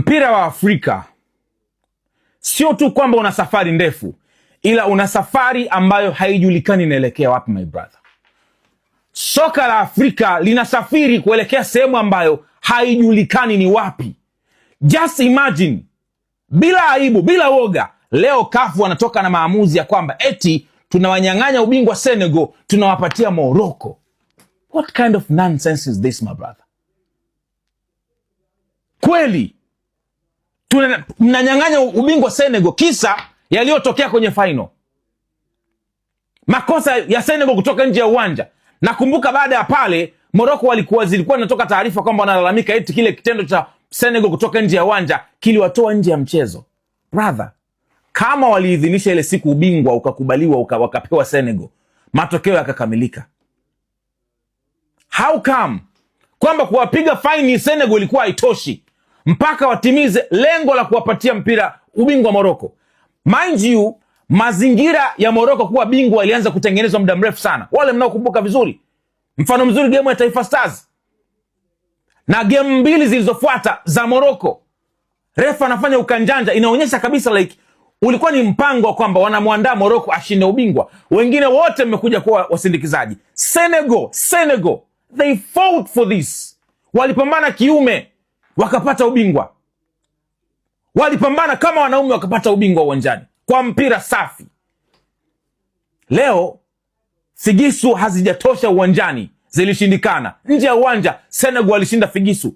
Mpira wa Afrika sio tu kwamba una safari ndefu, ila una safari ambayo haijulikani inaelekea wapi, my brother. Soka la Afrika linasafiri kuelekea sehemu ambayo haijulikani ni wapi. Just imagine, bila aibu, bila woga, leo CAF wanatoka na maamuzi ya kwamba eti tunawanyang'anya ubingwa Senegal, tunawapatia Morocco. What kind of nonsense is this, my brother? Kweli mnanyang'anya ubingwa Senegal kisa yaliyotokea kwenye final, makosa ya Senegal kutoka nje ya uwanja. Nakumbuka baada ya pale Morocco zilikuwa inatoka taarifa kwamba wanalalamika eti kile kitendo cha Senegal kutoka nje ya uwanja kiliwatoa nje ya mchezo. Brother, kama waliidhinisha ile siku ubingwa ukakubaliwa wakapewa Senegal, matokeo yakakamilika. How come kwamba kuwapiga faini Senegal ilikuwa haitoshi mpaka watimize lengo la kuwapatia mpira ubingwa Morocco? Mind you, mazingira ya Morocco kuwa bingwa yalianza kutengenezwa muda mrefu sana. Wale mnaokumbuka vizuri, mfano mzuri game ya Taifa Stars na game mbili zilizofuata za Morocco, refa anafanya ukanjanja, inaonyesha kabisa like ulikuwa ni mpango wa kwamba wanamwandaa Morocco ashinde ubingwa. Wengine wote mmekuja kuwa wasindikizaji. Senegal, they fought for this, walipambana kiume wakapata ubingwa, walipambana kama wanaume wakapata ubingwa uwanjani kwa mpira safi. Leo figisu hazijatosha uwanjani, zilishindikana. Nje ya uwanja Senegal walishinda figisu.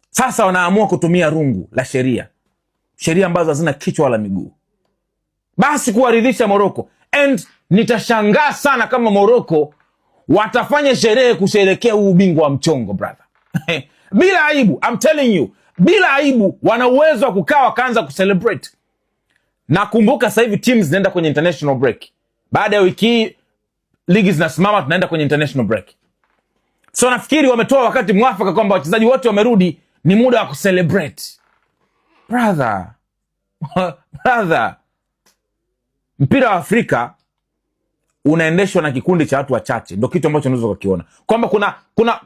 Sasa wanaamua kutumia rungu la sheria, sheria ambazo hazina kichwa wala miguu, basi kuwaridhisha Morocco. And nitashangaa sana kama Morocco watafanya sherehe kusherekea huu ubingwa wa mchongo, brother. Bila aibu, I'm telling you, bila aibu, wana uwezo wa kukaa wakaanza kucelebrate. Nakumbuka sasa hivi teams zinaenda kwenye international break. Baada ya wiki hii ligi zinasimama, tunaenda kwenye international break. So nafikiri wametoa wakati mwafaka kwamba wachezaji wote wamerudi, ni muda wa kucelebrate. Brother, brother, mpira wa Afrika unaendeshwa na kikundi cha watu wachache, ndo kitu ambacho unaweza ukakiona kwamba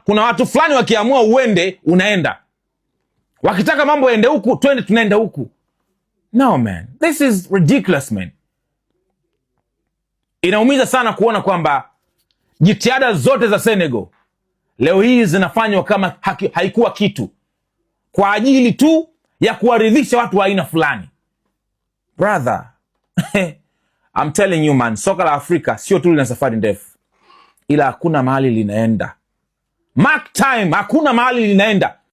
kuna watu fulani wakiamua uende, unaenda. Wakitaka mambo yaende huku, twende, tunaenda huku. No man, this is ridiculous, man. Inaumiza sana kuona kwamba jitihada zote za Senegal leo hii zinafanywa kama haikuwa kitu kwa ajili tu ya kuwaridhisha watu wa aina fulani. Brother, I'm telling you man, soka la Afrika sio tu lina safari ndefu, ila hakuna mahali linaenda. Mark time, hakuna mahali linaenda.